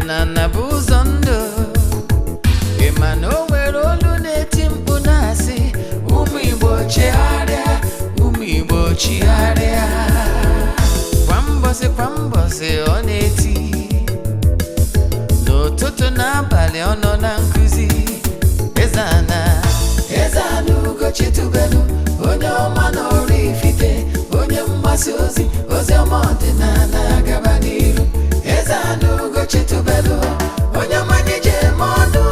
Ọdịnala bụ ụzọ ndụ. Ị ma na o nwere olu na-eti mkpu na-asị, ụmụ Igbo chegharịa, ụmụ Igbo chigharịa. Kwa mbọsị kwa mbọsị ọ na-eti, n'ụtụtụ n'abalị ọ nọ na nkụzi. Eze-Ana, Eze-Ana Ugochi tubelu, onye ọma na Oraifite, onye mgbasa ozi ozi ọma ọdịnala, gaba n'iru. Eze-Ana Ugochi tubelu, onye ọma anyị ji eme ọnụ.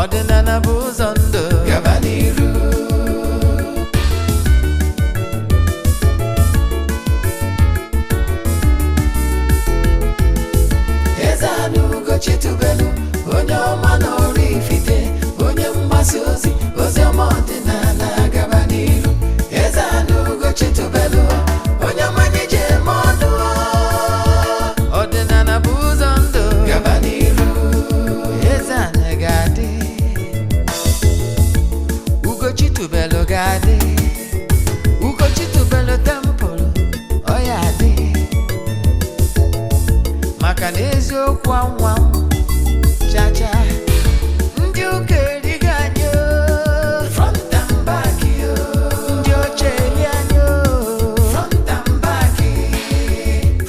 Ọdịnala bụ ụzọ ndụ, gaba n'iru. Eze-Ana Ugochi tubelu, onye ọma na Oraifite, onye mgbasa ozi ozi ọma ọdịnala, gaba n'iru. Eze-Ana Ugochi tubelu, onye ọma anyị ji eme ọnụ. Ọdịnala bụ ụzọ ndụ, gaba n'iru. Eze-Ana ga-adị, Ugochi tubelu ga-adị, Ugochi tubelu temple ọ ya adị, maka na eziokwu anwa chacha ndị ụka erigo anyị o, front and back o. Ndị ọcha eri anyị o, front and back.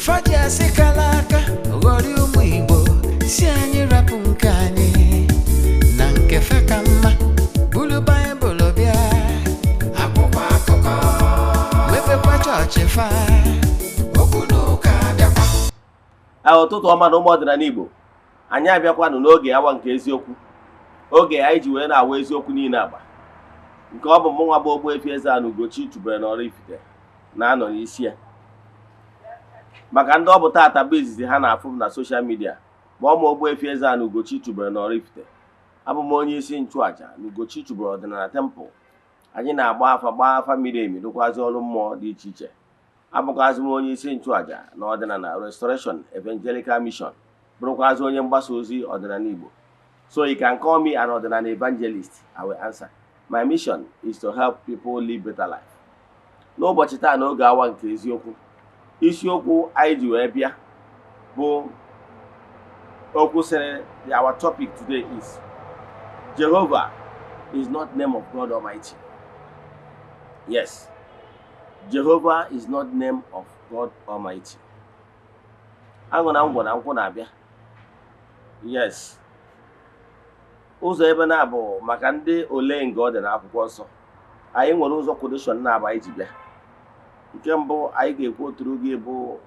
Faji asị kala aka ghọrọ ụmụ Igbo, si anyị rapụ nke anyị na nke fe ka mma. Buru Baịbụl bịa, akwụkwọ akụkọ, mepekwa chọọchị fa, okwu na ụka bịakwa. A ụtụtụ ọma na ụmụ ọdịnala Igbo, anyị abịakwanụ n'oge awa nke eziokwu, oge anyị ji wee na-awa eziokwu niile agba nke ọ bụ mụnwa bụ Ogbuefi Eze-Ana Ugochi tubelu na Oraifite na-anọ n'isi ya. Maka ndị ọ bụ taata bụ izizi ha na-afụ m na social media, ma ọ ma Ogbuefi Eze-Ana Ugochi tubelu na Oraifite, abụ m onye isi nchụaja na Ugochi tubelu ọdịnala temple. Anyị na-agba afa, gbaa afa miri emi, rụkwazị ọrụ mmụọ dị iche iche. Abụkwazị m onye isi nchụaja na ọdịnala Restoration Evangelical Mission, bụrụkwazị onye mgbasa ozi ọdịnala Igbo. So you can call me an ọdịnala evangelist, I will answer. My mission is to help people live better life. N'ụbọchị taa, n'oge awa nke eziokwu, isiokwu anyị ji wee bịa bụ okwu sịrị, our topic today is "Jehovah is not name of God Almighty". Yes, Jehovah is not name of God Almighty. Aṅụ na ngwọ na nkwụ na-abịa. Yes, ụzọ ebe na-abụ maka ndị ole nga ọ dị n'akwụkwọ nsọ. Anyị nwere ụzọ quotation na-abụ anyị ji bịa. Nke mbụ anyị ga-ekwu oturu gị bụ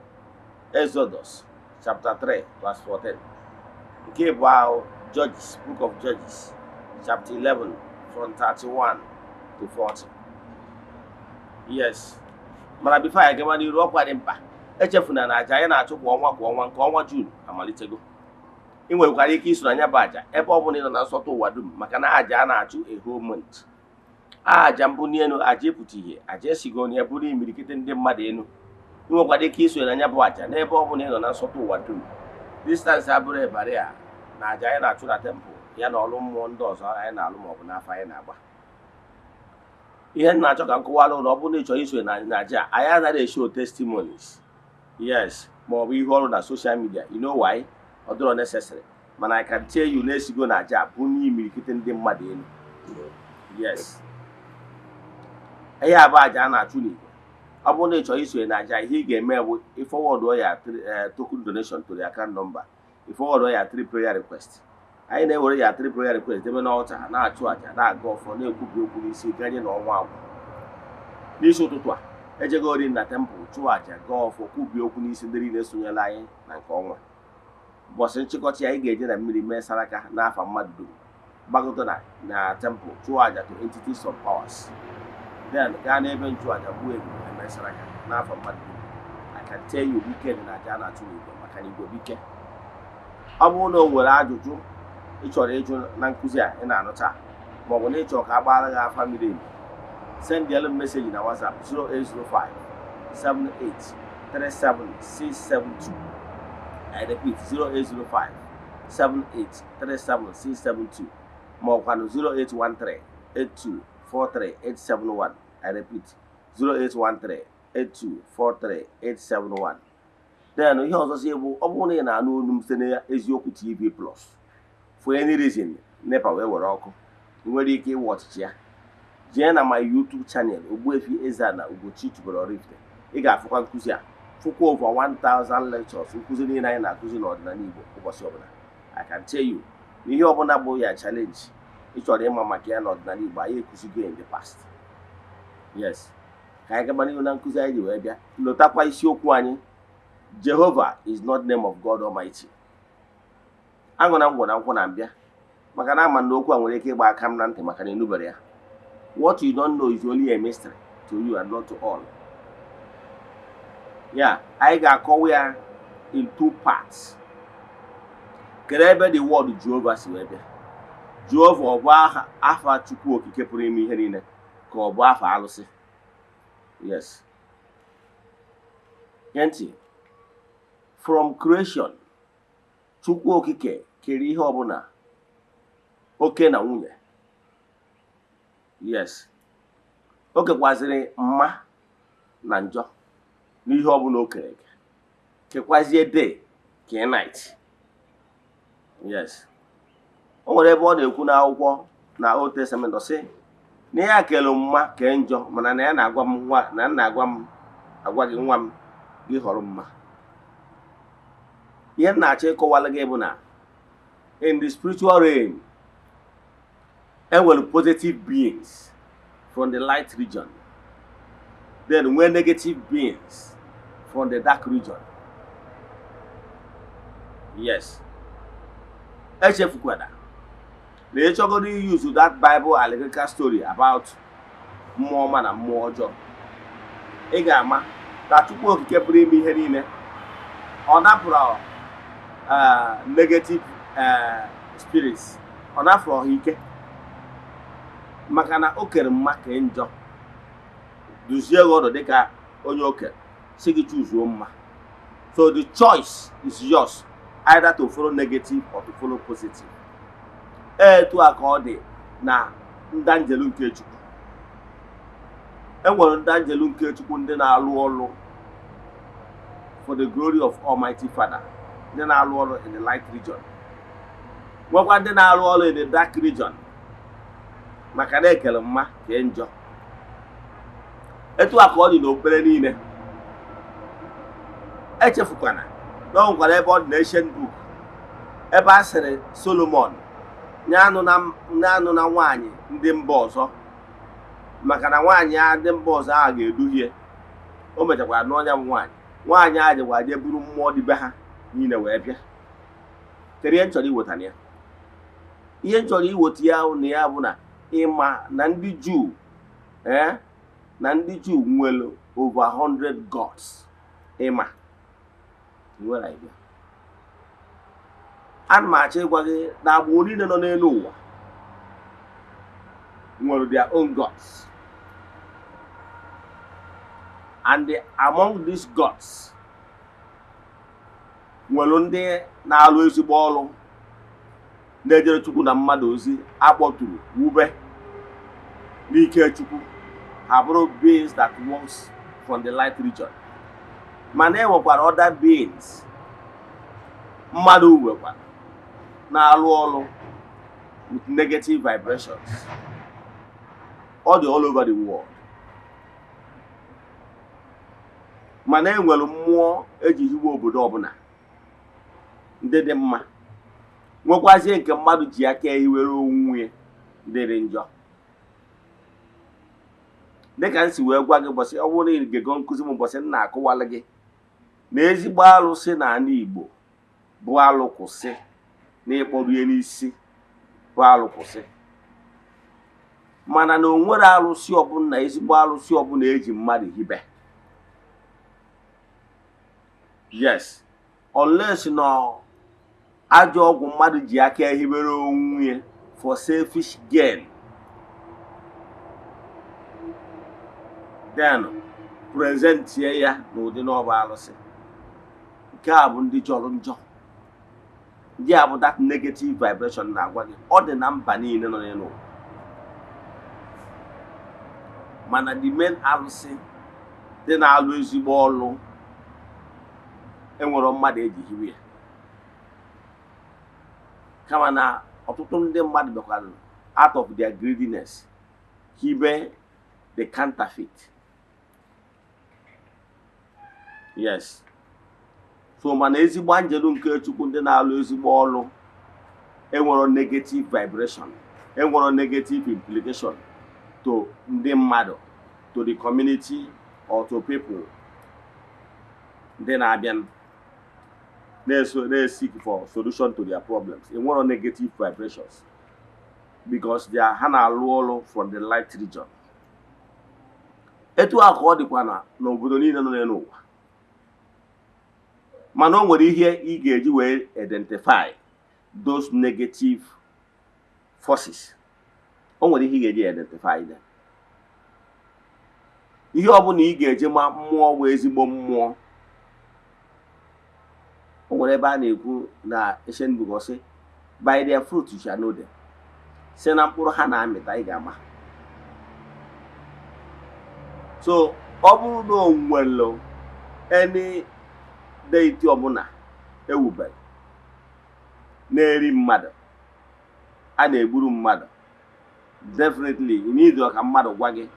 Exodus chapter 3 verse 14. Nke ịbụọ ahụ, Judges, Book of Judges chapter 11 from 31 to 40. Yes, mana before anyị gaba n'iru, ọkwa dị mkpa, echefuna na aja anyị na-achụ kwa ọnwa kwa ọnwa, nke ọnwa June amalitego. Ị nwekwara ike iso na ya bụ aja ebe ọ bụla ị nọ na nsọtụ ụwa dum, maka na aja a na-achụ a whole month, aja mbụ n'elu, aja ịpụta ihe, aja esigo na ya bụrụ imirikiti ndị mmadụ elu. Ị nwekwara ike iso na ya bụ aja n'ebe ọ bụla ị nọ na nsọtụ ụwa dum. Distance abụrụ barrier na aja anyị na-achụ na temple, ya na ọrụ mmụọ ndị ọzọ anyị na-alụ maọbụ n'afọ anyị na-agba. Ihe m na-achọ ka m kọwara ụlọ, ọ bụrụ na ị chọrọ iso na aja a, anyị anaghị eshow testimonies, yes, maọbụ ihe ọrụ na social media. You know why? Ọ dịrọ necessary. Mana I can tell you na-esigo na aja bụ n'imirikiti ndị mmadụ elu. Yes, ihe a bụ aja a na-achụ n'igwe. Ọ bụrụ na ị chọrọ isonye na aja, ihe ị ga-eme bụ ịforward ya token donation to the account number, ịforward ya three prayer request. Anyị na-ewere ya three prayer request debe n'altar, na-achụ aja, na-aga ọfọ, na-ekwubi okwu n'isi ganye na ọnwa agwụ. N'isi ụtụtụ a, ejegori na temple, chụọ aja, gaa ọfọ, kwubie okwu n'isi ndị niile sonyere anyị na nke ọnwa. Ụbọchị nchịkọta ya, anyị ga-eje na mmiri mee saraka n'afa mmadụ dum, gbagota na temple, chụọ aja to entities of powers, then gaa n'ebe nchụaja, gbuo ebulu, eme saraka n'afọ mmadụ dum. I can tell you, weekend na aja a na-achụ n'igwe, maka na igwe bụ ike. Ọ bụrụ na o nwere ajụjụ ị chọrọ ịjụ na nkụzi a ị na-anụ taa, maọbụ na ị chọrọ ka a gbaara gị afa miri emi, send m message na WhatsApp 0805 78 37 672. I repeat, 0805 78 37 672, ma ọkwanụ 0813 82 43 871. I repeat, 0813 82 43 871. Then ihe ọzọzi bụ, ọ bụrụ na ị na-anụ olu m site na Eziokwu TV Plus, for any reason NEPA wee were ọkụ, ị nwere ike ịwụ ọchịchị ya, jee na my YouTube channel, Ogbuefi Eze-Ana Ugochi tubelu Oraifite. Ị ga-afụkwa nkụzi a, fụkwa over 1000 lectures, nkụzi niile anyị na-akụzi n'ọdịnala Igbo ụbọchị ọbụla. I can tell you na ihe ọbụla bụ ya challenge ị chọrọ ịma maka ya n'ọdịnala Igbo, anyị ekụzigo in the past. Yes, ka anyị gaba n'ihu na nkụzi anyị ji wee bịa. Lotakwa isiokwu anyị: Jehovah is not name of God Almighty. Aṅụ na ngwọ na nkwụ na mbịa, maka na ama na okwu a nwere ike ịgba aka m na ntị, maka na enubere ya. What you don't know is only a mystery to you and not to all. Ya anyị ga-akọwa ya in two parts. Kedu ebe the word Jehovah si wee bịa? Jehovah, ọ bụ aha afa Chukwu Okike pụrụ ime ihe niile, ka ọ bụ afa alụsị? Yes, gee ntị. From creation, Chukwu Okike kere ihe ọbụla oke na nwunye. Yes, o kekwaziri mma na njọ n'ihe ọbụla o kere eke, kekwazie day kee night. Yes, o nwere ebe ọ na-ekwu n'akwụkwọ na Old Testament, ọ sị na ya kere mma, kee njọ, mana na ya na-agwa m nwa na m na-agwa m agwa gị, nwa m, gị họrọ mma. Ihe m na-achọ ịkọwala gị bụ na in the spiritual realm, enwere positive beings from the light region, then nwee negative beings from the dark region. Yes, echefukwana na ịchọgodo use that Bible allegorical story about mmụọ ọma na mmụọ ọjọọ, ị ga-ama na Chukwu Okike pụrụ ime ihe niile, ọ napụrụ negative spirits, ọ napụrụ ha ike, maka na o kere mma, kee njọ, duzie gị ọdụ dịka onye o kere, si gị chuzuo mma. So the choice is yours, either to follow negative or to follow positive. Etu a ka ọ dị na ndị anjelu nke Chukwu. E nwere ndị anjelu nke Chukwu, ndị na-alụ ọrụ for the glory of Almighty Father, ndị na-alụ ọrụ in the light region, nwekwa ndị na-alụ ọrụ in the dark region, maka na ekele mma, kee njọ. Etu a ka ọ dị n'okpukpere niile. Echefukwana na ọ nwekwara ebe ọ dị na ancient book, ebe a sịrị Solomon nye anụ na nwaanyị ndị mba ọzọ, maka na nwaanyị a ndị mba ọzọ ahụ ga-eduhie. O mechakwara n'ọnya bụ nwaanyị, nwaanyị a jekwa jee buru mmụọ dị be ha niile wee bịa. Kedu ihe m chọrọ iweta na ya? Ihe m chọrọ iweta ya na ya bụ na ịma na ndị Juu, ee, na ndị Juu nwere over 100 gods. Ịma nwere idea? Ana m achọ ịgwa gị na agbụrụ niile nọ n'elu ụwa nwere their own gods, and among these gods nwere ndị na-alụ ezigbo ọrụ, na-ejere Chukwu na mmadụ ozi, akpọturu wube n'ike Chukwu, ha bụrụ beings that works from the light region. Mana e nwekwara other beings mmadụ nwekwara na-alụ ọrụ with negative vibrations. Ọ dị all over the world. Mana e nwere mmụọ eji hiwe obodo ọbụla, ndị dị mma, nwekwazie nke mmadụ ji aka ehiwere onwe ya, ndị dị njọ. Dịka m si wee gwa gị ụbọchị, ọ bụrụ na ị ga-ego nkụzi m ụbọchị m na-akụwalụ gị na ezigbo alụsị n'ala Igbo bụ alụkwụsị, na ịkpọrọ ya n'isi bụ alụkwụsị, mana na o nwere alụsị ọbụla, ezigbo alụsị ọbụla eji mmadụ hibe. Yes, unless na ajọ ọgwụ mmadụ ji aka ehibere onwe ya for selfish gain, then presentie ya n'ụdị na ọ bụ alụsị. Nke a bụ ndị jọrọ njọ, ndị a bụ that negative vibration na-agwa gị. Ọ dị na mba niile nọ n'elu ụwa, mana the main alụsị dị na-alụ ezigbo ọlụ Enwero mmadụ eji hiwe ya, kama na ọtụtụ ndị mmadụ bịakwara out of their greediness hibe the counterfeit. Yes, so mana ezigbo anjelu nke Chukwu, ndị na-alụ ezigbo ọlụ, enwero negative vibration, enwero negative implication to ndị mmadụ, to the community or to people ndị na-abịa na-eso na-seek for solution to their problems. Enwero negative vibrations because they are, ha na-alụ ọrụ from the light region. Etu a ka ọ dịkwa na n'obodo niile nọ n'elu ụwa, mana o nwere ihe ị ga-eji wee identify those negative forces. O nwere ihe ị ga-eji identify them. Ihe ọbụla ị ga-eji ma mmụọ bụ ezigbo mmụọ, o nwere ebe a na-ekwu na ancient book, sị, "By their fruit you shall know them." Si na mkpụrụ ha na-amịta ị ga-ama. So ọ bụrụ na o nwere any deity ọbụla ewubere na-eri mmadụ, a na-egburu mmadụ, definitely you need ka mmadụ gwa gị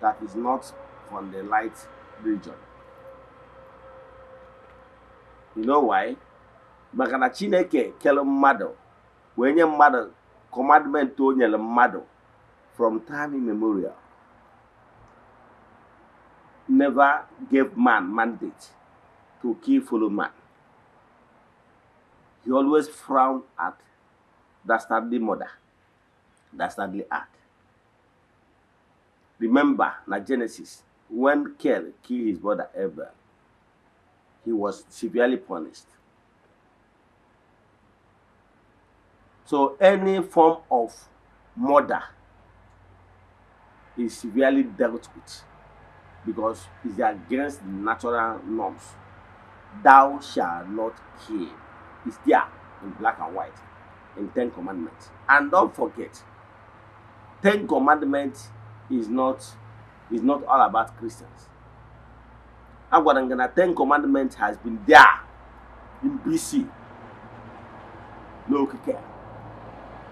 that is not from the light region. You know why? Maka na Chineke kere mmadụ wee nye mmadụ commandment o nyere mmadụ from time immemorial, never gave man mandate to kill fellow man. He always frowned at dastardly murder, dastardly act. Remember na Genesis, when Cain killed his brother Abel, he was severely punished. So any form of murder is severely dealt with because it's against the natural norms. "Thou shalt not kill." It's there in black and white in Ten Commandments. And don't forget, Ten Commandments is not all about Christians. Agwara m gị na Ten Commandments has been there in BC n'okike,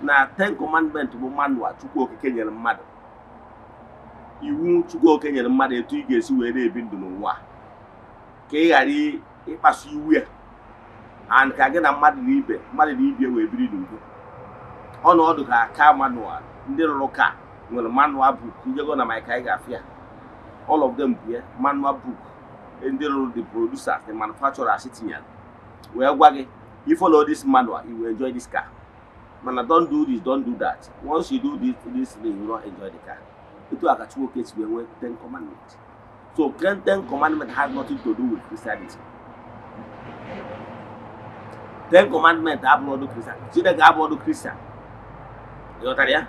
na Ten Commandments bụ manual Chukwu Okike nyere mmadụ, iwu Chukwu Okike nyere mmadụ etu ị ga-esi wee na-ebi ndụ n'ụwa ka ị ghara ịkpasu iwu ya and ka gị na mmadụ na ibe wee biri n'udo. Ọnọdụ ka car manual, ndị rụrụ car nwere manual book. Ijego na my car, ị ga-afịa all of them bụ ya manual book ndị rụrụ, the producers, the manufacturers tinyere wee gwa gị, you follow this manual, you will enjoy this car, mana don't do this, don't do that. Once you do this, this thing, you will not enjoy the car. Etu a ka Chukwu Okike si wee nwee Ten Commandments. So Ten Commandment has nothing to do with Christianity. Ten Commandment abụrụ ọdụ Christian, Chineke abụrụ ọdụ Christian. Ịghọtara ya?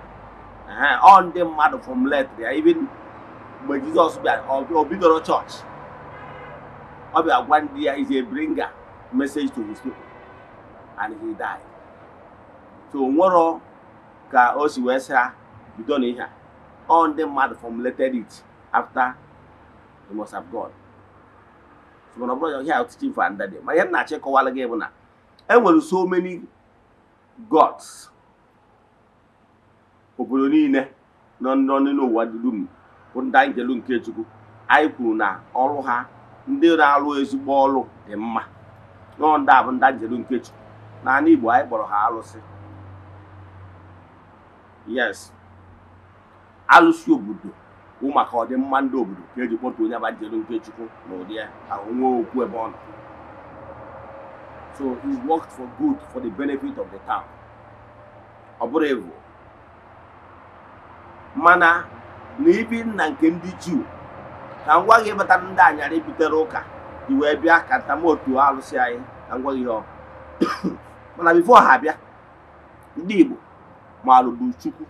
Ehe, ọ ndị mmadụ formulate ya. Even mgbe Jizọs bịara, ọ bidoro chọọchị, ọ bịa gwa ndị ya, is a bringer message to his people and he died. So nwero ka o si wee sị ha bido na ihe a. Ọ ndị mmadụ formulated it after he must have gone. So mana ọ bụrụ ihe a teaching for another day. Ma ihe m na-achọ ịkọwara gị bụ na e nwere so many gods. Obodo niile nọ nọ n'ụwa dum bụ ndị anjelu nke Chukwu. Anyị kwuru na ọrụ ha, ndị na-arụ ezigbo ọrụ dị mma, nọ ndị a bụ ndị anjelu nke Chukwu. N'ala Igbo, anyị kpọrọ ha alụsị. Yes, alụsị obodo bụ maka ọdịmma ndị obodo ka eji kpọtụ onye bụ anjelu nke Chukwu na ụdị ya ka o nwee okwu ebe ọ nọ. So he worked for good, for the benefit of the town. Ọ bụrụ evil. Mana na ibi nna nke ndị Juu, ka m gwa gị, ịbatara ndị anyarị butere ụka ji wee bịa ka ntamotu alụsị anyị. Ka m gwa gị ihe ọ mana before ha abịa, ndị Igbo malụbụ Chukwu,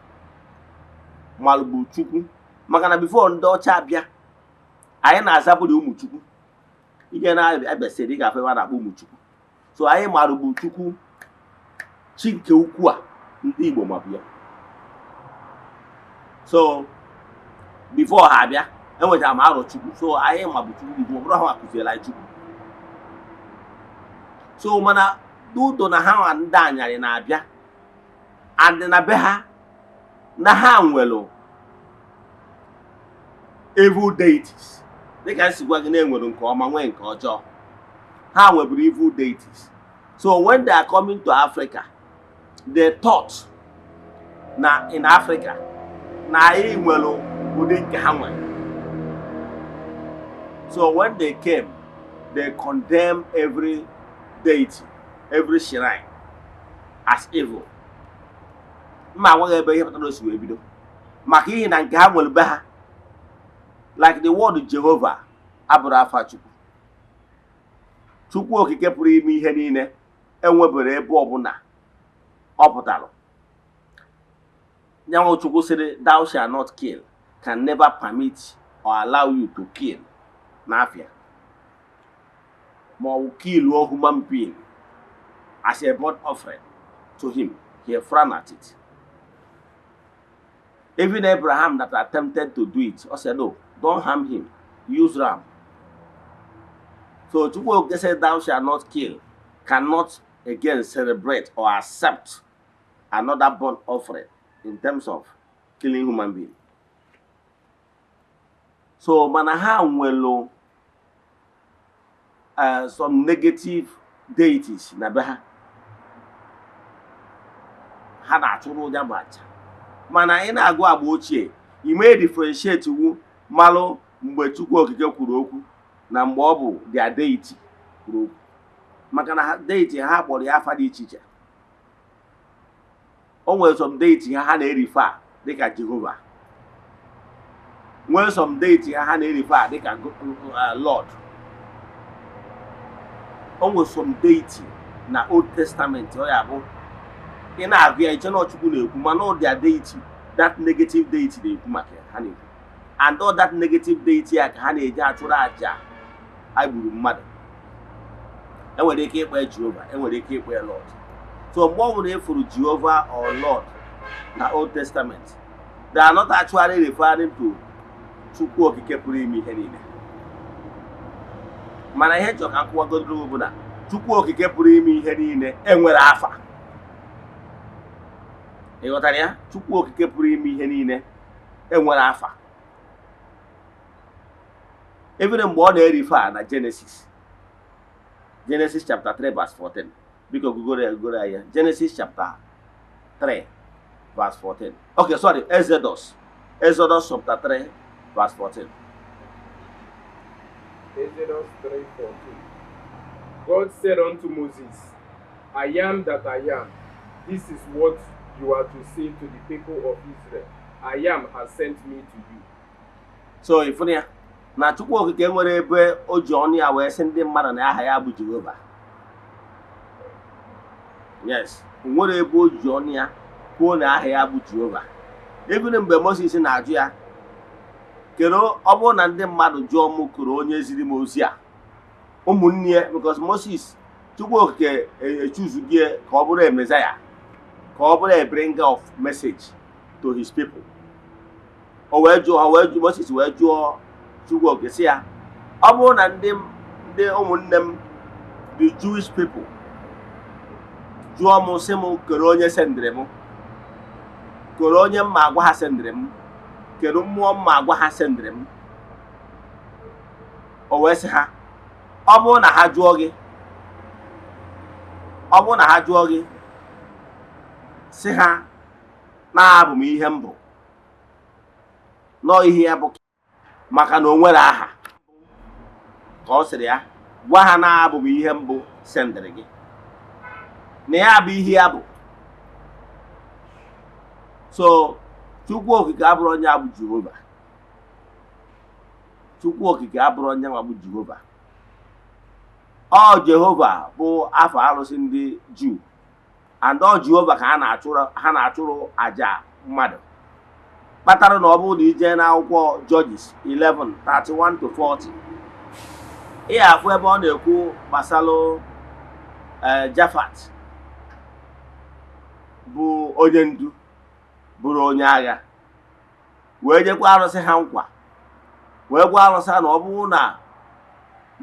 malụbụ Chukwu, maka na before ndị ọcha abịa, anyị na-azabụrụ ụmụ Chukwu. Ije na-abịa sịrị ị ga-afụ ebe a na-akpọ ụmụ Chukwu. So anyị malụbụ Chukwu, chi nke ukwu a ndị Igbo mabụ ya. So before ha abịa, enwechara m arọ Chukwu. So anyị mabụ Chukwu before ọ bụrụ ha kụziere anyị Chukwu. So mana n'udo na ha nwa ndị anyarị na-abịa and na be ha na ha nwere evil deities, dịka nsi gwa gị na enwere nke ọma, nwee nke ọjọọ. Ha nweburu evil deities. So when they are coming to Africa, they thought na in Africa na anyị nwere ụdị nke ha nwere. So when they came, they condemn every deity, every shrine as evil. Mma agwaghị ebe ihe kpatara o si wee bido, maka ihi na nke ha nwere be ha, like the word Jehovah abụrụ afa Chukwu. Chukwu Okike pụrụ ime ihe niile enwebere ebe ọbụla ọ pụtara nyanwụ. Chukwu sịrị, "Thou shall not kill," can never permit or allow you to kill n'afịa ma ọ bụ kill a human being as a burnt offering to him. He frowned at it. Even Abraham that attempted to do it, ọ said, "No, don't harm him, use ram." So Chukwu Okike said, "Thou shall not kill," cannot again celebrate or accept another burnt offering in terms of killing human being. So mana ha nwelu some negative deities na be ha, ha na-achụrụ ụja bụ aja. Mana ị na-agụ agba ochie, ị mee differentiate wu malụ mgbe Chukwu Okike kwuru okwu na mgbe ọ bụ their deity kwuru okwu, maka na deity ha kpọrọ ya afa dị iche iche. O nwere some deity ha ha na-erefer dịka Jehova, nwee some deity ha ha na-erefer dịka Lord. O nwere some deity na Old Testament ọ ya bụ ị na-agụ ya, iche na Chukwu na-ekwu, mana ọ their deity, that negative deity na-ekwu maka ya ha na-ekwu. And all that negative deity ya ka ha na-eji achụrụ aja a gburu mmadụ. Enwere ike ịkpọ ya Jehova, enwere ike ịkpọ ya Lord. So mgbe ọ bụla ị fụrụ Jehova or Lord na Old Testament, they are not actually referring to Chukwu Okike pụrụ ime ihe niile. Mana ihe nchọ ka m kwụwagodoro bụ na Chukwu Okike pụrụ ime ihe niile enwere afa. Ị ghọtara ya? Chukwu Okike pụrụ ime ihe niile enwere afa. Even mgbe ọ na-erefer na Genesis, Genesis chapter 3 verse 14. Biko gụgoro ya, gụgoro ya. Genesis chapter 3 verse 14. Okay, sorry, Exodus, Exodus chapter 3 verse 14. Exodus 3:14. God said unto Moses, "I am that I am. This is what you are to say to the people of Israel: I am has sent me to you." So ịfụrụ ya na Chukwu Okike nwere ebe o ji ọnụ ya wee sị ndị mmadụ na aha ya bụ Jehova. Yes, o nwere ebe o ji ọnụ ya kwuo na aha ya bụ Jehova. Even mgbe Moses na-ajụ ya, kedu ọ bụrụ na ndị mmadụ jụọ m koro onye ziri m ozi a, ụmụnne ya, because Moses, Chukwu Okike echuzugie ka ọ bụrụ a Messiah, ka ọ bụrụ a bringer of message to his people. O wee jụọ ha, wee jụọ Moses, wee jụọ Chukwu Okike sị ya, ọ bụrụ na ndị ụmụnne m, the Jewish people, jụọ m sị m kere onye sendịrị m, kere onye mma agwa ha sendịrị m, kedu mmụọ mma agwa ha sendịrị m? O wee sị ha, ọ bụrụ na ha jụọ gị, ọ bụrụ na ha jụọ gị, sị ha na-abụ m ihe m bụ nọọ ihe ya bụ, maka na o nwere aha. Ka ọ sịrị ya gwa ha na-abụ m ihe mbụ sendịrị gị, na ya bụ ihe ya bụ. So Chukwu Okike abụrụ onye abụ Jehova. Chukwu Okike abụrụ onye nwa bụ Jehova. Ọ Jehova bụ afọ arụsị ndị Juu, and ọ Jehova ka ha na-achụrụ, ha na-achụrụ aja mmadụ. Kpatara na ọ bụrụ na ije n'akwụkwọ Judges 11 31 to 40, ị ga-afụ ebe ọ na-ekwu gbasalụ Jefta bụ onye ndu, bụrụ onye agha, wee nyekwa arụsị ha nkwa, wee gwa arụsị ha na ọ bụrụ na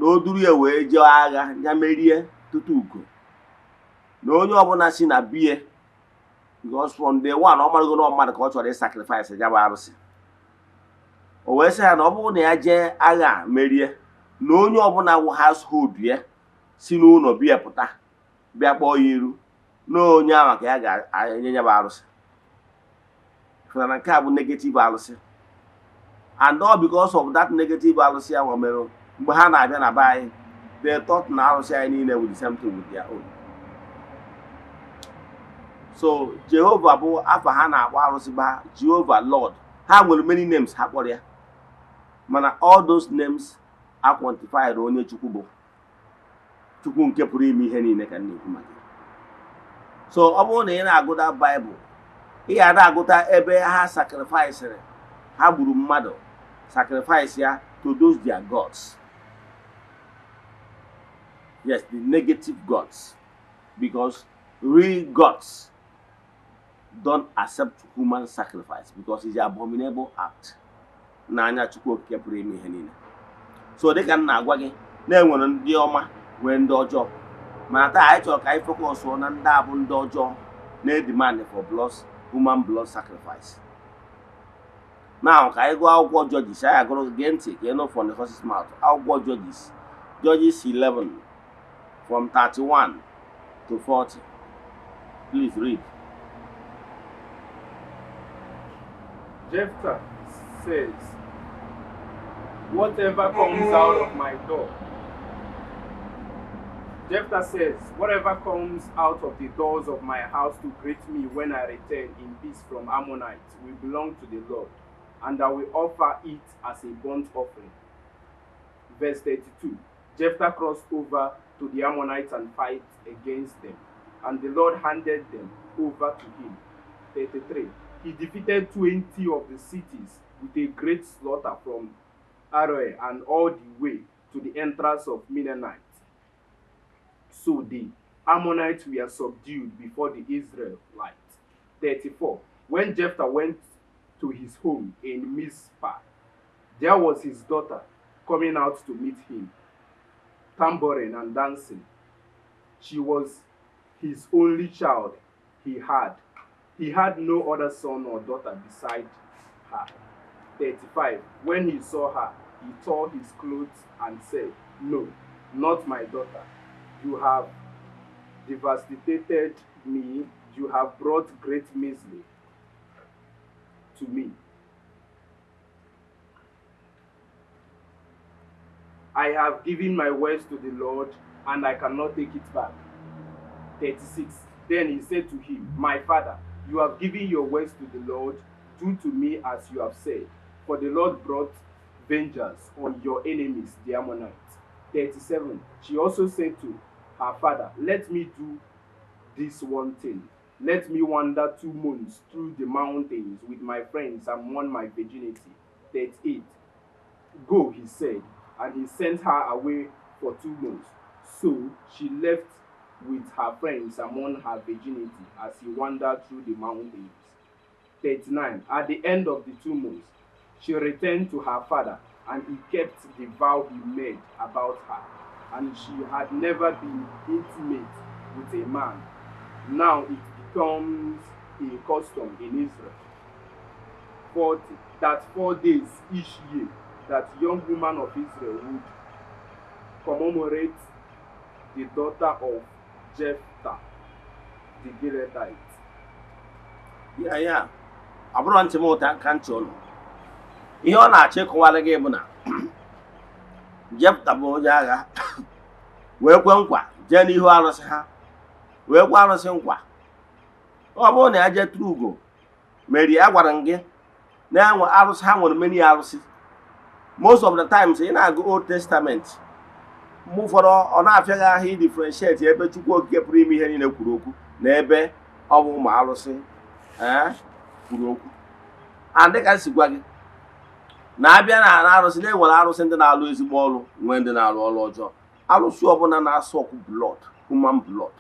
o duru ya wee jee agha ya merie. Tutu ugo na onye ọbụla si na bie, because from day one ọ marago na mmadụ ka ọ chọrọ ịsacrifice ya bụ arụsị. O wee sị ha na ọ bụrụ na ya jee agha merie, na onye ọbụla wụ household ya si n'ụlọ bie pụta bịa kpọọ ya iru, na onye ahụ ka ya ga-enye ya bụ arụsị. Na nke a bụ negative arụsị, and all because of that negative arụsị ahụ mere mgbe ha na-abịa na be anyị, they thought na arụsị anyị niile with the same thing with their own. So Jehovah bụ afa ha na-akpọ arụsị ba Jehovah Lord. Ha nwere many names ha kpọrọ ya, mana all those names a quantified onye Chukwu bụ Chukwu nke pụrụ ime ihe niile ka m na-ekwu maka ya. So ọ bụrụ na ị na-agụta Baịbụl, ị ga na-agụta ebe ha sacrifice, ha gburu mmadụ sacrifice ya to those their gods. Yes, the negative gods, because real gods don't accept human sacrifice, because it's an abominable act n'anya Chukwu Okike pụrụ ime ihe niile. So dịka m na-agwa gị, na-enwere ndị ọma, nwee ndị ọjọọ, mana taa anyị chọrọ ka anyị focus na ndị a bụ ndị ọjọọ na-edemand for blood, human blood sacrifice. Now ka anyị gụọ akwụkwọ Judges. Anyị agụrụ, gee ntị ka ị nụ from the horse's mouth. Akwụkwọ Judges, Judges 11 from 31 to 40. Please read. Jephthah says, "Whatever comes out of my door." Jephthah says, "Whatever comes out of the doors of my house to greet me when I return in peace from Ammonites will belong to the Lord, and I will offer it as a burnt offering." Verse 32. Jephthah crossed over to the Ammonites and fight against them, and the Lord handed them over to him. 33. He defeated 20 of the cities with a great slaughter from Aroer and all the way to the entrance of Minnith. So the Ammonites were subdued before the Israelites. 34. When Jephthah went to his home in Mizpah, there was his daughter coming out to meet him, tambourine and dancing. She was his only child he had. He had no other son or daughter beside her. 35. When he saw her, he tore his clothes and said, "No, not my daughter. You have devastated me. You have brought great misery to me. I have given my words to the Lord, and I cannot take it back." 36. Then he said to him, "My father, you have given your words to the Lord. Do to me as you have said. For the Lord brought vengeance on your enemies, the Ammonites." 37. She also said to her father, "Let me do this one thing. Let me wander 2 months through the mountains with my friends and mourn my virginity." 38. "Go," he said, and he sent her away for 2 months. So she left with her friends and mourned her virginity as he wandered through the mountains. 39. At the end of the 2 months, she returned to her father, and he kept the vow he made about her. And she had never been intimate with a man. Now it becomes a custom in Israel. 40. That 4 days each year that young woman of Israel would commemorate the daughter of Jephthah, the Gileadite. Ya ọ bụrụ ntị m ụta ka ntị ụnụ, ihe ọ na-achọ ịkọwara gị bụ na Jefta bụ onye agha wee kwe nkwa jee n'ihu arụsị ha, wee kwe arụsị nkwa, ọ bụrụ na ya jee tụrụ ugo merie. A gwara m gị na enwe arụsị ha nwere, many arụsị. Most of the times ị na-agụ Old Testament, mgbe ụfọdụ ọ na-afịa gị ahụ idifferentiate ebe Chukwu Okike pụrụ ime ihe niile kwuru okwu na ebe ọ bụ ụmụ arụsị kwuru okwu. And dịka m si gwa gị, na-abịa na arụsị, na-enwere arụsị ndị na-alụ ezigbo ọrụ, nwee ndị na-alụ ọrụ ọjọọ. Arụsị ọbụla na-asọ ọkụ blood, human blood,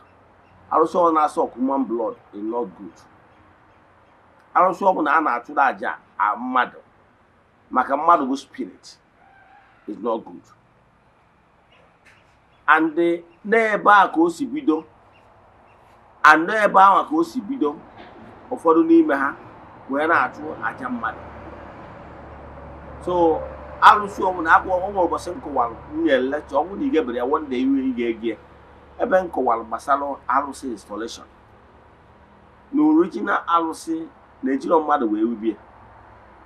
arụsị ọbụla na-asọ ọkụ human blood is not good. Arụsị ọbụla a na-achụrụ àjà mmadụ, maka mmadụ bụ spirit, is not good. And n'ebe a ka o si bido, and n'ebe ahụ ka o si bido, ụfọdụ n'ime ha wee na-achụ aja mmadụ. So arụsị ọbụla akwụkwọ onwe ụbọchị m kọwara, m nyere lecture, ọ bụrụ na ị gebere ya, one day iwe ị ga-ege ya, ebe m kọwara gbasara arụsị installation na original arụsị na-ejiro mmadụ wee wubie,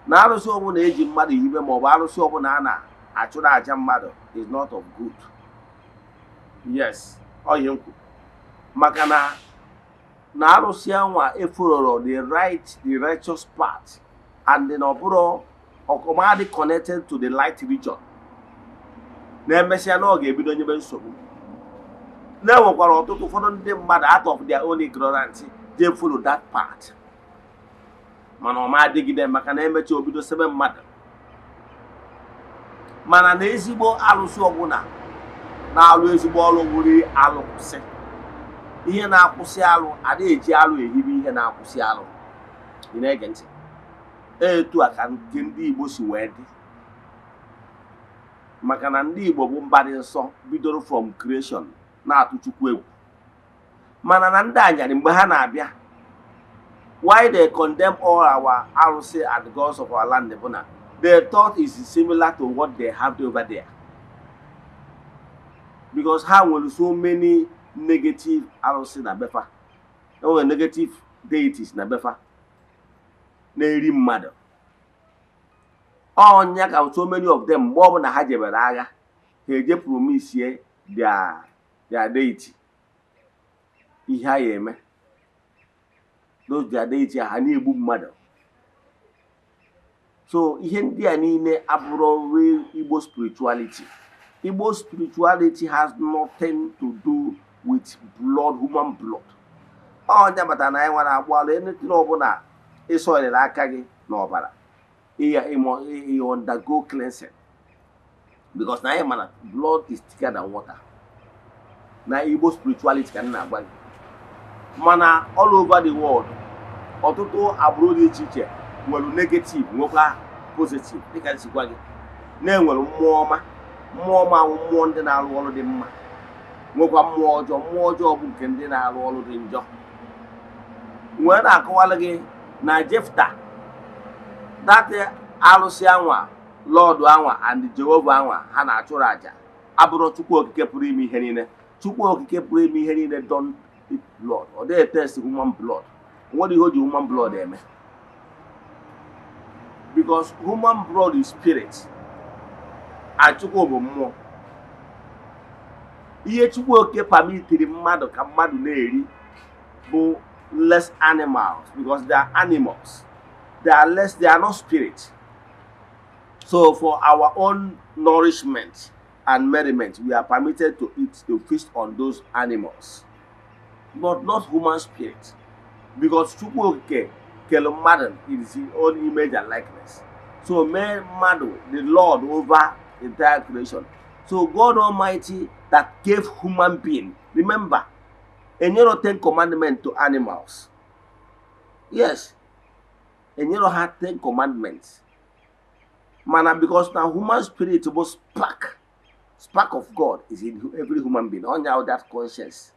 na arụsị ọbụla eji mmadụ hibe maọbụ arụsị ọbụla a na-achụrụ aja mmadụ is not of good. Yes, ọ ihe m kwuru, maka na arụsị anwa efoloro the right, the righteous path, and na ọ bụrụ ọkọmadị connected to the light region, na-emesịa na ọ ga-ebido nyebe nsogbu. Na-enwekwara ọtụtụ ụfọdụ ndị mmadụ, out of their own ignorance, je follow that path, mana ọ ma adịgide, maka na emecha obido sebe mmadụ. Mana na ezigbo arụsị ọbụla na-alụ ezigbo ọrụ wuri alụkwụsị ihe na-akwụsị alụ, adịghị eji alụ ehibe ihe na-akwụsị alụ. Ị na-ege ntị? Etu a ka nke ndị Igbo si wee dị, maka na ndị Igbo bụ mba dị nsọ, bidoro from creation na-atụ Chukwu egwu. Mana na ndị anyarị, mgbe ha na-abịa, why they condemn all our arụsị and gods of our land bụ na they thought is similar to what they have over there, because ha nwere so many negative arụsị na befa, enwere negative deities na befa na-eri mmadụ. Ọnya ka so many of them, mgbe ọbụla ha jebere agha, ha eje promisie their deity ihe ha ya eme, those their deity ha na-egbu mmadụ. So ihe ndị a niile abụrụ real Igbo spirituality. Igbo spirituality has nothing to do with blood, human blood. Ọnya batara na anyị nwere agbalụ anything ọbụla ịsọnyere aka gị n'ọbara, ihe undergo cleansing, because na anyị mana blood is thicker than water na Igbo spirituality ka m na-agwa gị. Mana all over the world, ọtụtụ agbụrụ dị iche iche nwere negative, nwekwa positive. Dịka m si gwa gị, na-enwere mmụọ ọma, mmụọ ọma awụ mmụọ ndị na-arụ ọrụ dị mma, nwekwa mmụọ ọjọọ, mmụọ ọjọọ bụ nke ndị na-arụ ọrụ dị njọ. Wee na-akọwalụ gị na Jefta, that arụsị anwa, Lord anwa and Jehova anwa ha na-achụrụ àjà, abụrụ Chukwu Okike pụrụ ime ihe niile. Chukwu Okike pụrụ ime ihe niile don't eat blood. Ọ dịghị taste human blood. Nwere ihe o ji human blood eme, because human blood is spirit and Chukwu bụ mmụọ. Ihe Chukwu Okike permitiri mmadụ ka mmadụ na-eri bụ less animals, because they are animals, they are less, they are not spirit. So for our own nourishment and merriment, we are permitted to eat, to feast on those animals, but not human spirit, because Chukwu Okike kere mmadụ in his own image and likeness, so mee mmadụ the lord over entire creation. So God Almighty that gave human being, remember, enyero 10 commandment to animals. Yes, enyero ha 10 commandments, mana because na human spirit bụ spark, spark of God is in every human being, onya that conscience.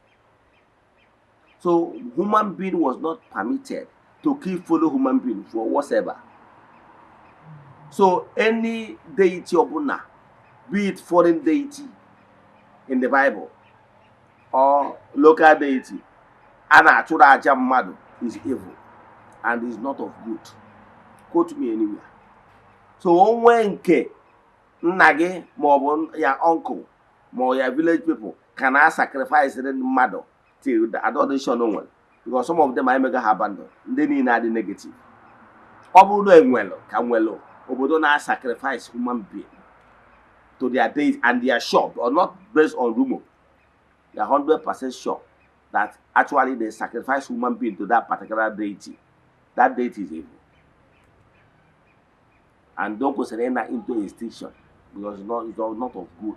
So human being was not permitted to kill fellow human being for whatever. So any deity ọbụla, be it foreign deity in the Bible or local deity a na-achụrụ aja mmadụ, is evil and is not of good. Quote me anywhere. So onwe nke nna gị maọbụ ya uncle ma ọ ya village people ka na sacrifice mmadụ till the adoption nwere, because some of them emega ha abandon, ndị niile adị negative. Ọ bụrụ na enwere ka nwere obodo na sacrifice human being to their deity and they are sure, or not based on rumor, they are 100% sure that actually they sacrifice human being to that particular deity, that deity is evil and don't kwesịrị ịna into extinction, because it's not of good.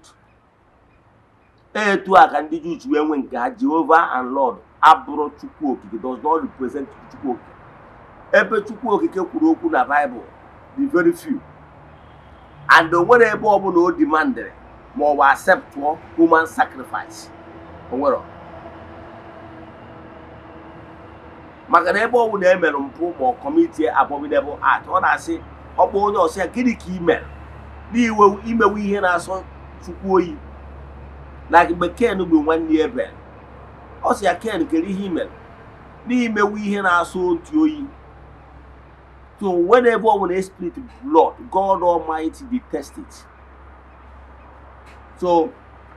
Etu a ka ndị Juu ji wee nwee nke ha. Jehovah and Lord abụrụ Chukwu Okike, does not represent Chukwu Okike. Ebe Chukwu Okike kwuru okwu na Bible dị very few, and o nwere ebe ọbụla o demandịrị Ma ọ bụ acceptụọ human sacrifice. O nwere maka na ebe ọ bụ na emere mpụ ma ọ commitie abominable act, ọ na-asị ọkpọ onye ọsị ya, "Gịnị ka ị mere?" N'iwe imewe ihe na-asọ Chukwu oyi, like mgbe Ken gburu nwanne ya Ebel, ọ sị ya, "Ken, kere ihe i mere n'imewe ihe na-asọ otu oyi?" So whenever ọ bụla spill blood, God Almighty detest it. So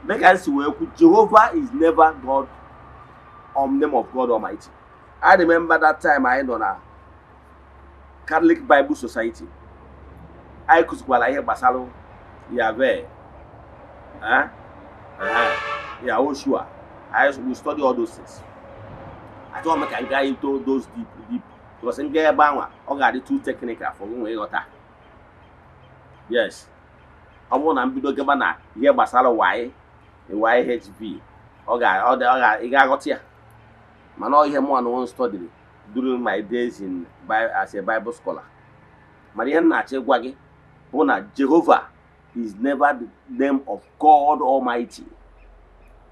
dịka m si wee kwu, Jehovah is never God, name of God Almighty. I remember that time anyị nọ na Catholic Bible Society, anyị kụzikwara ihe gbasara Yahweh, eh? Yahoshua. We study all those things. Achọghị m ka m gaa into those deep deep, because m gaa ebe anwa, ọ ga-adị too technical for gị nwee ịghọta. Yes, ọ bụrụ na m bido gaba na ihe gbasara Y YHV, ọ ga ọ dị- ọ ga ị ga-aghọta ya. Mana ọ ihe mụ na one studied during my days in as a Bible scholar. Mana ihe m na-achọ ịgwa gị bụ na Jehovah is never the name of God Almighty.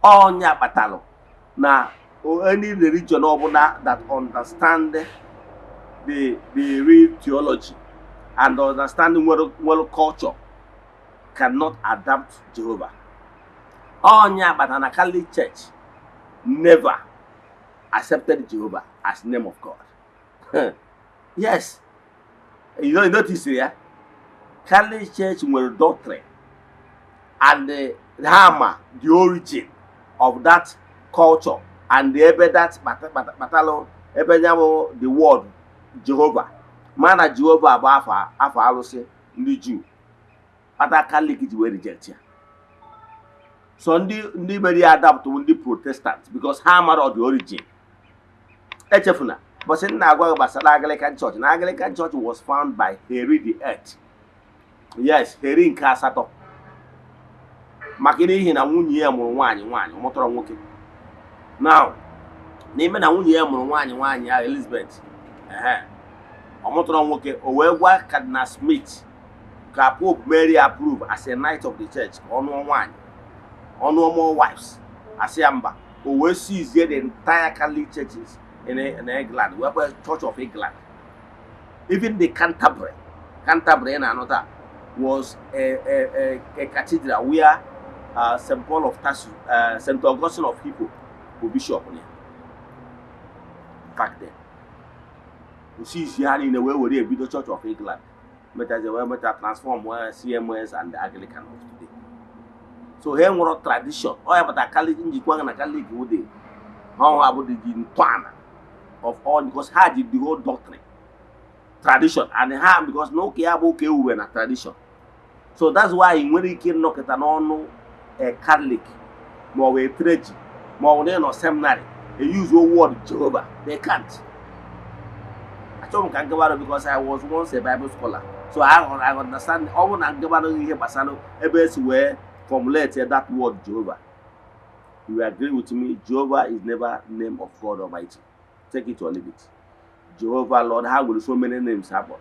Ọnya kpatalụ na any religion ọbụla that understand the real theology and understand nwere culture cannot adapt Jehovah. Ọnya kpatara na Catholic Church never accepted Jehovah as name of God. Yes, you notice ya, Catholic Church nwere doctrine and ha ma the origin of that culture and ebe that kpatalụ ebe ya bụ the word Jehovah, ma na Jehovah bụ afọ alụsị ndị Juu kpata Catholic ji wee reject ya. So ndị mere ya adapt bụ ndị Protestant, because ha mara the origin. Echefuna bọsị m na-agwa gị gbasara Anglican Church, na Anglican Church was found by Henry the Eighth. Yes, Henry nke asatọ, maka n'ihi na nwunye ya mụrụ nwaanyị nwaanyị, ọ mụtara nwoke. Now, n'ime na nwunye ya mụrụ nwaanyị nwaanyị ahụ, Elizabeth, ehe, ọ mụtara nwoke, o wee gwa Cardinal Smith ka Pope Mary approve as a knight of the church ka ọ nụọ nwaanyị, ọ nụọ more wives. Asị ya mba. O wee seize the entire Catholic churches in England, wee kpọọ Church of England. Even the Canterbury, Canterbury na-anụ taa, was a cathedral where St. Paul of Tarsus, St. Augustine of Hippo bụ bishop ya back then. O seize ha niile wee were ebido Church of England, mechazie wee mecha transform wee CMS and the Anglican of today. So ha nwere tradition. Ọ ya pụtara Catholic njikwa na Catholic wụ the ha ọhụ abụ the ntọala of all, because ha ji the whole doctrine, tradition, and ha, because na ụka ya bụ ụka ewuwe na tradition. So that's why ị nwere ike ịnọkịta n'ọnụ a Catholic ma ọ bụ a clergy ma ọ bụ na ị nọ seminary e use word Jehovah. They can't. Achọghị m ka ngabara, because I was once a Bible scholar, so I understand. Ọ bụrụ na ngabara ihe gbasara ebe esi wee formulate that word Jehovah, you will agree with me, Jehovah is never name of God Almighty. Take it or leave it. Jehovah, Lord, ha nwere so many names ha kpọrọ.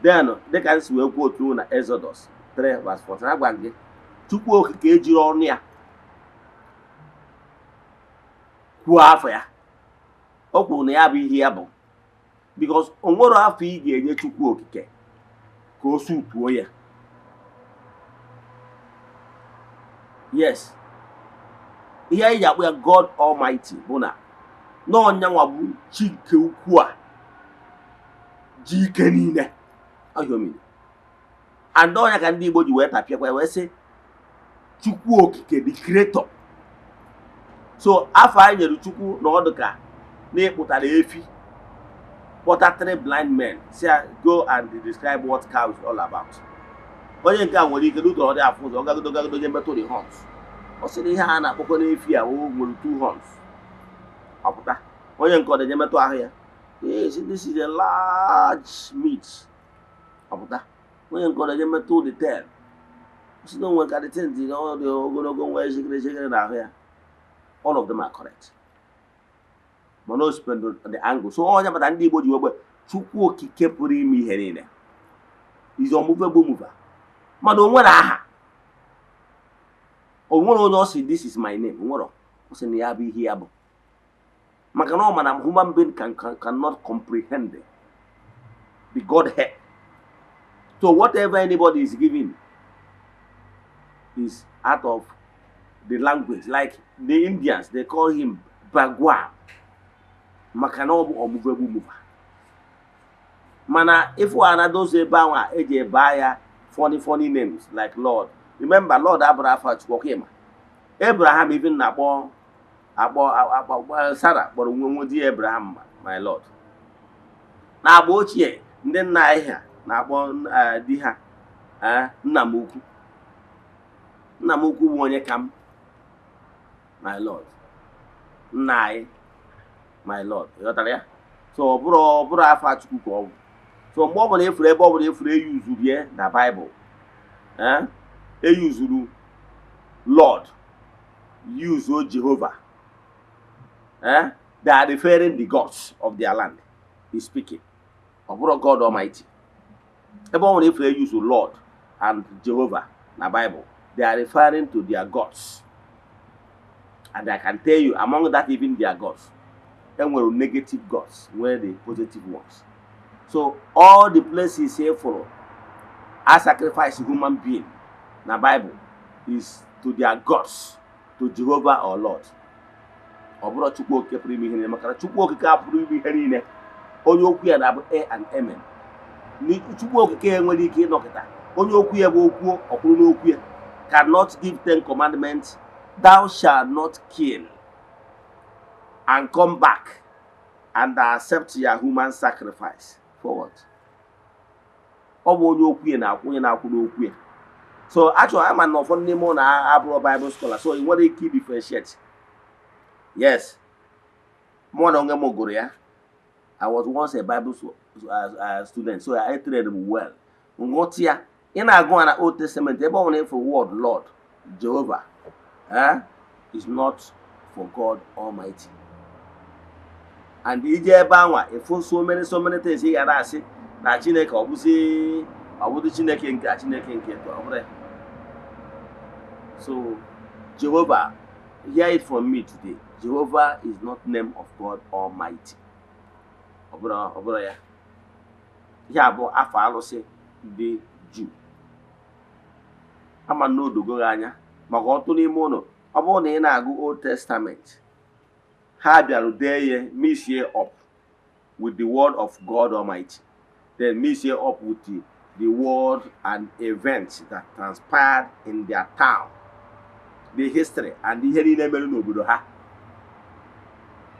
Then dịka m si wee kwuo otu na Exodus 3 verse 14, agwa gị Chukwu Okike ejiri ọnụ ya kwuo afọ ya. O kwuru na ya bụ ihe ya bụ, because o nwere afọ ị ga-enye Chukwu Okike ka o sutuo ya. Yes, ihe anyị ji akpọ ya God Almighty bụ na n'ọnyanwa bụ chi nke ukwu a ji ike niile ọhịa omimi, and ọnya ka ndị Igbo ji wee tapịakwa wee sị Chukwu Okike, the creator. So afọ anyị nyere Chukwu na ọdụ ka na ịkpụtara efi, kpọta three blind men, si ya, "Go and describe what cow is all about." Onye nke a nwere ike n'ụtọ ọ dị afụ ụzọ, ọ gagodo gagodo je metụ the horns, ọ sị na ihe a na-akpọkọ n'efi a o nwere two horns. Ọ pụta, onye nke ọ dị metụ ahụ ya, "Yes, this is a large meat." Ọ pụta, onye nke ọ dị metụ the tail, ọ sị na o nwere ka the thing dị, ọ dị ogologo, nwee shikere shikere n'ahụ ya. All of them are correct, mana o depend on the angle. So onye bata ndị Igbo ji wegbe Chukwu Okike pụrụ ime ihe niile, is unmovable mover, mana o nwere aha. O nwere onye ọ sị, "This is my name." Nwere ọ sị na ya bụ ihe ya bụ, maka na ọ ma na human being cannot comprehend the Godhead. So whatever anybody is giving is out of the language. Like the Indians, they call him Bhagwan, maka na ọ bụ unmovable mover. Mana ịfụ anadozi ebe ahụ a eji ebe ya funny funny names like Lord. Remember, Lord abụrụ afa Chukwu. Ọka ịma Abraham even na-akpọ akpọ akpọ Sarah kpọrọ nwe nwe di ya Abraham "my Lord". Na agba ochie, ndị nna anyị ha na-akpọ di ha "nna m ukwu". Nna m ukwu bụ onye ka m, my Lord, nna anyị, my Lord. Ị ghọtara ya? So ọ bụrụ afa Chukwu ka ọ bụ. So mgbe ọ bụla efuru, ebe ọ bụla efuru eyuzuru ya na Baịbụl, eyuzuru Lord, use Jehovah, they are referring the gods of their land is speaking. Ọ bụrụ God Almighty. Ebe ọ bụla efuru eyuzu Lord and Jehovah na Bible, they are referring to their gods. And I can tell you, among that, even their gods, enwere negative gods, nwere the positive ones. So all the places here for a sacrifice human being na Bible is to their gods, to Jehovah or Lord. Ọ bụrụ Chukwu Okike pụrụ ime ihe niile, maka na Chukwu Okike apụrụ ime ihe niile, onye okwu ya na-abụ amen and amen. Chukwu Okike enwere ike ịnọkịta, onye okwu ya bụ okwu ọkwụrụ n'okwu ya, cannot give 10 commandments, "Thou shalt not kill," and come back and accept your human sacrifice. For what? Ọ bụ onye okwu ya na-akwụ, onye na-akwụ n'okwu ya. So achọrọ ama na ụfọdụ n'ime ụlọ abụrụ Bible scholar, so ị nwere ike differentiate. Yes, mụ na onwe m gụrụ ya. I was once a Bible student, so I trained m well nghọta ya. Ị na-agụ ya na Old Testament, ebe ọ bụla ịfụ word Lord, Jehovah, is not for God Almighty. And ije ebe anwa ịfụ so many, so many things, ị gara asị na Chineke ọ bụzi, ọ bụzi Chineke nke a, Chineke nke etu ọ bụrụ ya. So Jehovah, hear it from me today, Jehovah is not name of God Almighty. Ọ bụrụ ya, ihe a bụ afọ alụsị ndị Juu. Ama na odogo gị anya, maka ọtụ n'ime ụlọ, ọ bụrụ na ị na-agụ Old Testament, ha bịara dee ya, mix it up with the word of God Almighty, then mix it up with the word and events that transpired in their town, the history and ihe niile mere n'obodo ha.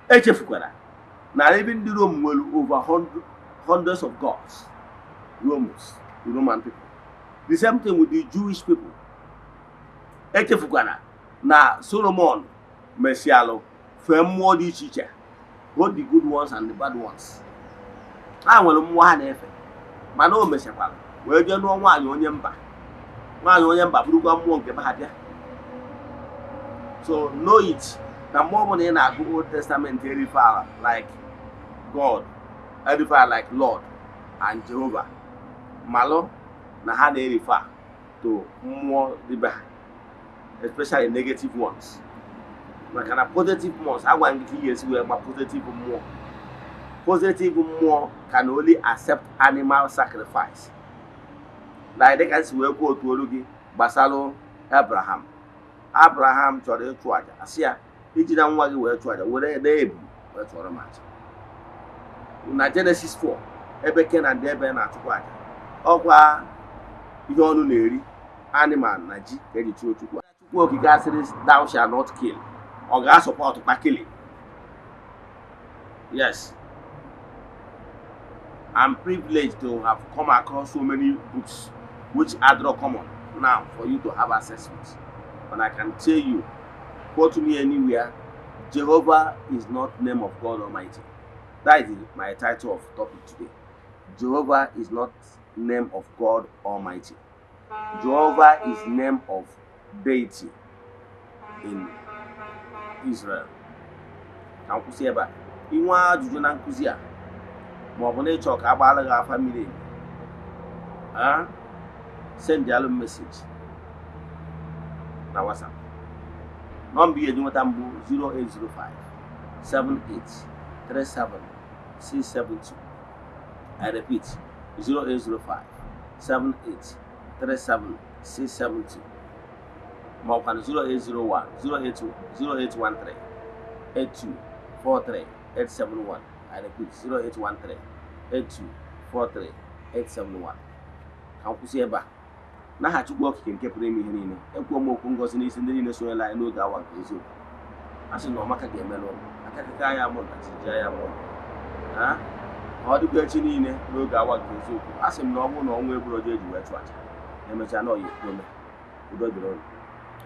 Echefukwara na ebe ndị Rome nwere over hundreds of gods, Romans, the Roman people. The same thing with the Jewish people. Echefukwara na Solomon mesialụ fee mmụọ dị iche iche, both the good ones and the bad ones. Ha nwere mmụọ ha na-efe, mana o mechakwara wee jee nụọ nwaanyị onye mba, nwaanyị onye mba bụrụkwa mmụọ nke ha bịa. So know it na mgbe ọbụla ị na-agụ Old Testament, refer like God, refer like Lord and Jehovah, malụ na ha na-erefer to mmụọ dịbe ha, especially negative ones, maka na positive ones agwa gị ka ị ga-esi wee gba positive mmụọ. Positive mmụọ can only accept animal sacrifice, like dịka nsi wee kwuo otu olu gị gbasalụ Abraham. Abraham chọrọ ịchụ àjà, asị ya iji na nwa gị wee chụọ àjà, were na ebu wee chụọrọ m àjà. Na Genesis 4, ebe Kenan dị, ebe na-achụkwa àjà, ọkwa ihe ọnụ na-eri, animal na ji ka eji chụọ Chukwu. Chukwu Okike asịrị, "Thou shalt not kill," ọ ga-asọpọtụkwa killing? Yes, I'm privileged to have come across so many books which are not common now for you to have access with. But I can tell you, quote me anywhere, Jehovah is not name of God Almighty. That is my title of topic today. Jehovah is not name of God Almighty. Jehovah is name of deity in Israel. Ka m kwụsị ebe a. Inwe ajụjụ na nkụzi a, ma ọ bụ na ịchọ ka a gbaara gị afa miri emi, send alụ message na WhatsApp. Nọmba ihe eji nweta mbụ 0805 78 37 672. I repeat, 0805 78 37 672, ma ọkwa 0801 082 0813 82 43 871. I repeat, 0813 82 43 871. Ka m kwụsị ebe a. N'aha Chukwu Okike nke pụrụ ime ihe niile, ekwuo m okwu ngozi n'isi ndị niile sonyela anyị n'oge awa nke eziokwu. A sị na ọmaka ga-emelụ ụnụ akakaka ya mụ na tijia ya mụ ha ka ọ dịkwa echi niile n'oge awa nke eziokwu. A sị m na ọ bụrụ na ọnwa egburu oje eji wee chụ aja, emechaa na ọya ekwuome. Udo dịrị ụnụ.